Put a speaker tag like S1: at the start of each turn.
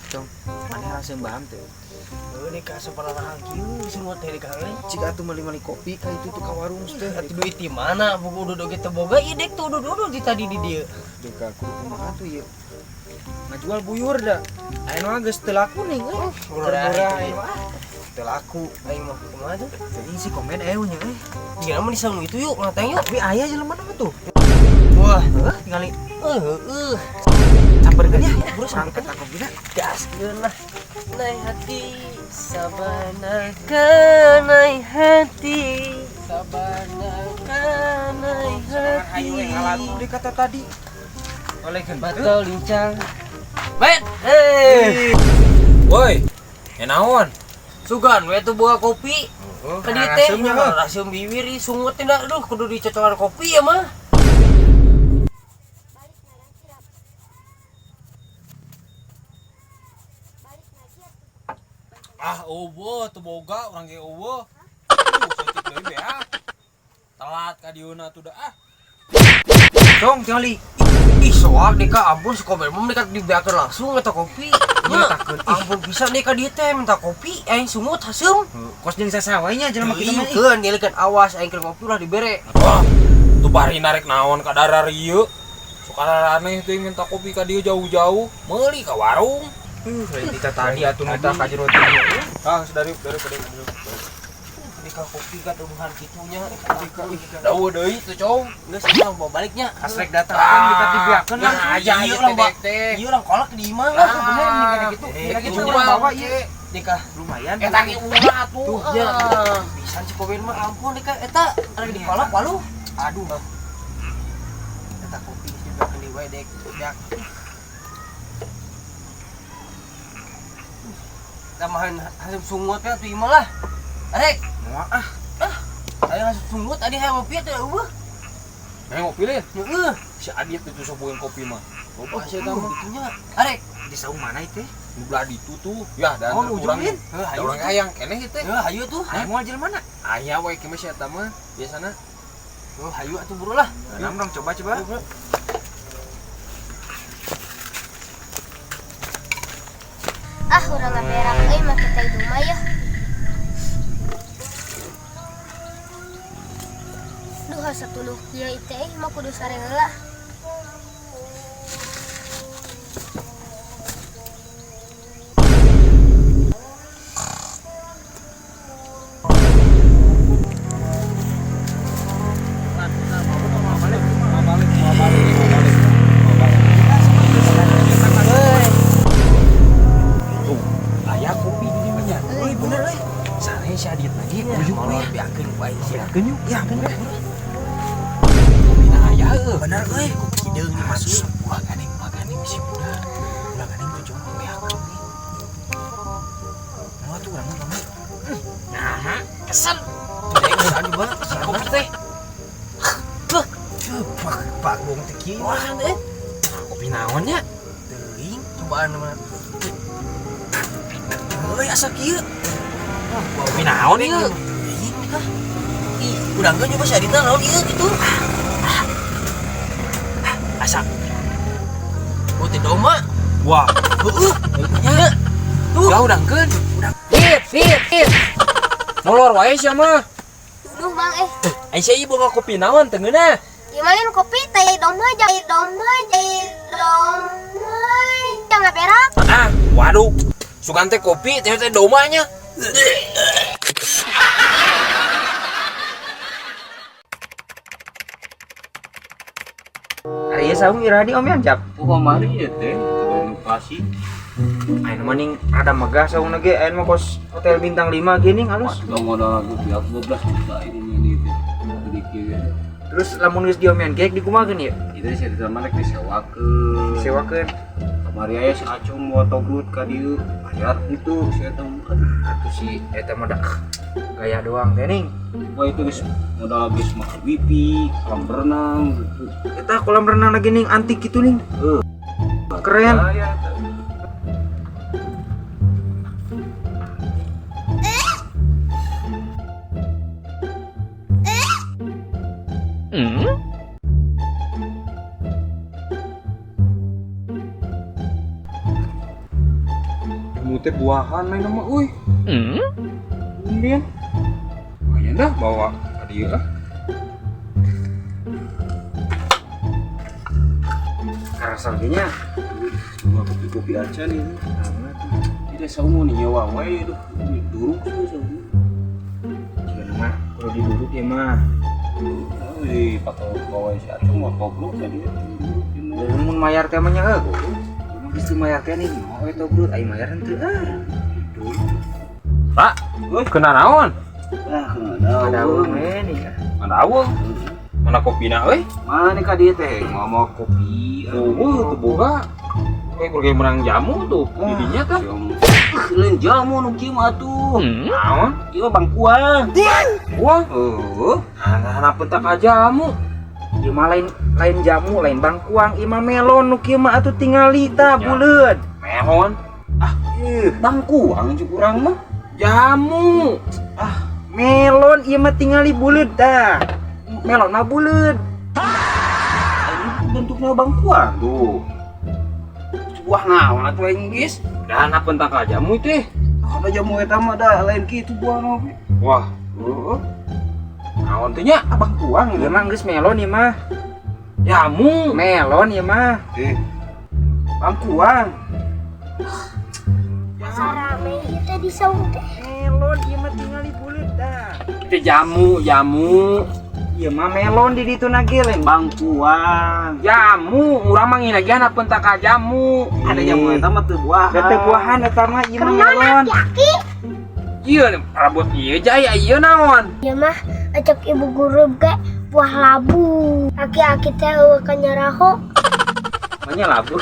S1: Cong, maneh langsung baham teu?
S2: Heuh dek ka saparahang kieu semua teh dek euy.
S1: Cik atuh meuli-meuli kopi ka itu tuh ka warung teh.
S2: Atuh duit di mana buku udud oge teu boga ieu dek tuh udud-udud di tadi di dieu.
S1: Dek ka kudu kumaha tuh ieu. Ngajual buyur da. Aya nu geus teu laku nih euy.
S2: Murah
S1: Murah aya mah.
S2: Teu laku aing mah kumaha tuh?
S1: Jadi si komen aya nya euy.
S2: Jika mah di saung itu yuk ngateng yuk.
S1: Tapi aya jelema mah tuh.
S2: Wah,
S1: heuh tingali.
S2: Heuh.
S1: Samperkeun ya.
S2: Buru
S1: samperkeun ka kopina.
S2: Gaskeun lah. Naik hati sabana naik hati sabana naik hati.
S1: Ayo ngalagu di kata tadi. Oleh
S2: batal lincang. Bet, hei.
S3: Woi, naon?
S2: Sugan we tuh buah kopi. Ka dieu teh raseum bibir sungut teh aduh kudu dicocokan kopi ya mah.
S3: Ah, eueuh teu boga urang ge eueuh. Saeutik deui beak. Telat ka dieuna tuh da ah.
S1: Dong tingali.
S2: Ih, soak deh ka ampun si komer mah mereka dibeakeun langsung eta kopi.
S1: Nya takeun.
S2: Ampun bisa deh ka dieu teh minta kopi aing sungut haseum.
S1: Kos jeung sasawa nya jelema kitu mah.
S2: Keun ngilekeun awas aing keur ngopi ulah dibere.
S3: Wah, tuh bari narek naon ka darar ieu. Sok araneh teh minta kopi ka dieu jauh-jauh, meuli ka warung.
S1: Lain kita tadi atuh minta ka jero teh.
S3: Ah, dari dari dari.
S2: Dika kopi ka tuduhan kitunya.
S3: Daun deui teh, Cong.
S2: Geus urang bawa baliknya.
S1: Asrek datang kan kita dibiakeun
S3: lah aja
S2: ieu urang bawa. Ieu urang kolak di imah lah bener nih kayak gitu.
S1: Kayak gitu urang bawa ieu.
S2: Dika
S1: lumayan.
S3: Eta ge ulah atuh.
S2: Tuh nya. Pisan si kopi mah ampun dika eta rek dikolak waluh. Aduh. Eta kopi geus dibiakeun deui wae dek. Beak. Tambahan hasil sungut ya tuh imah lah. Arek.
S1: Moal ah.
S2: Ah. Ayo hasil sungut tadi hayang ngopi teh eueuh.
S3: Hayang ngopi lin.
S2: Heeh.
S3: Si Adit itu soboin kopi mah. Loba
S2: sih eta mah gitunya. Arek,
S1: di saung mana itu?
S3: Di belah ditu tuh. Ya, dan
S1: oh, ujung lin.
S2: Heuh, hayu.
S3: Urang hayang keneh ieu teh.
S2: Heuh, hayu tuh.
S1: Hayang moal jelema mana?
S3: Aya we kieu mah si eta mah biasana.
S2: Heuh, hayu atuh buru lah.
S1: Nah, urang coba-coba.
S4: Ah, urang ngaberak euy make teh dumay ya. Duh, asa tuluh kieu teh mah kudu sare heula.
S1: Ya, bener.
S3: Kopi na aya heuh.
S1: Bener euy, kopi hideung masuk.
S3: Ulah gandeng si budak. Ulah gandeng tuh cuma beakeun nih.
S1: Moal tuh urang mah.
S3: Nah, kesel.
S2: Tuh dek urang juga
S3: si kopi teh.
S2: Tuh,
S1: pak pak bong teh kieu.
S2: Wah, euy.
S3: Kopi naon nya?
S2: Teuing, cobaan mah. Heuy asa kieu.
S3: Kopi naon ieu?
S2: Teuing kah? Ih, urang ge nyoba si Adita naon ieu kitu.
S3: Asa.
S2: Oh, teh doma.
S3: Wah,
S2: heueuh. Nya. Tuh.
S3: Ya urangkeun.
S2: Urang.
S3: Hit, hit. Molor wae sia mah.
S4: Duh, Bang eh.
S3: Ai sia ieu boga kopi naon teu ngeunah?
S4: Gimana kopi teh doma jai doma jai doma. Jangan berak.
S3: Ah, waduh. Sugan teh kopi teh teh domanya.
S1: Ari saung iraha di om yang jap.
S5: Oh, kamari ieu teh renovasi.
S1: Ayeuna mah ning rada megah saungna ge, ayeuna mah kos hotel bintang 5 ge ning halus.
S5: Pasti modal rupiah 12 juta ini ini teh. Jadi kieu.
S1: Terus lamun geus diomean ge dikumahakeun ieu?
S5: Itu sih di mana rek disewakeun.
S1: Disewakeun.
S5: Kamari aya si Acung mau togrut ka dieu. Bayar itu si eta mah.
S1: Atuh si eta mah dak gaya doang teh ning.
S5: Wah itu geus modal geus mah wifi, kolam renang gitu.
S1: Eta kolam renang lagi ning antik gitu ning.
S5: Heuh.
S1: Keren.
S3: Itu buahan lain mah euy. Kemudian lumayan dah bawa ka dieu ah.
S1: Karasa ge nya.
S5: Cuma kopi-kopi aja nih. Tidak saungu nih nyewa wae duh. Duruk sih saungu.
S1: Jika mah kudu diduduk ya mah.
S5: Euy, pakai bawa si Acung mau tobruk tadi.
S1: Dan mun mayar teh mah nya heuh. Mun geus teu mayar teh nih, mau we tobrut ai mayar henteu ah.
S3: Pak, kena naon?
S5: Ah, kena
S1: Ada
S5: daun.
S1: we nih.
S3: Mana aweng? Mana kopina euy?
S5: Mana ka dieu teh? Mau kopi.
S3: Oh, teu boga. Kayak berbagai menang jamu tuh, didinya tah.
S5: Lain jamu nu kieu mah atuh.
S3: Naon?
S5: Ieu mah bangkuang.
S3: Wah,
S5: Heuh.
S3: nah, pentak jamu.
S1: Ieu mah lain lain jamu, lain bangkuang, ieu mah melon nu kieu mah atuh tingali tah
S3: Ya.
S1: buleud.
S3: Melon,
S1: Ih,
S5: Bangkuang cuk urang mah.
S3: jamu.
S1: melon ieu mah tingali buleud tah. Melon mah buleud.
S5: Ini bentuknya bangkuang tuh. Buah naon atuh aing geus.
S3: Dan apa pentak jamu teh?
S5: Ada jamu eta mah da lain kitu buah naon.
S3: Wah,
S5: Heeh.
S3: naon teh nya?
S5: Ah bangkuang
S1: Ieu mah geus melon ieu mah.
S3: Jamu.
S1: Melon ieu mah.
S5: Eh. Bangkuang.
S4: Sarame ieu teh di saung teh.
S1: Melon ieu mah tingali buleud tah.
S3: Teh jamu, jamu.
S1: Ieu mah melon di ditu na ge lain
S5: Bangkuang.
S3: Jamu, urang mah nginagihan apa pentak jamu.
S5: Ada jamu eta mah teu buahan.
S1: Da teu buahan eta mah ieu mah
S4: Kemana
S1: melon.
S4: aki-aki?
S3: Iya, perabot ieu jaya ieu naon?
S4: Ieu mah acak ibu guru ge buah labu. Aki-aki teh eueuh ka nyaraho.
S3: Manya labu.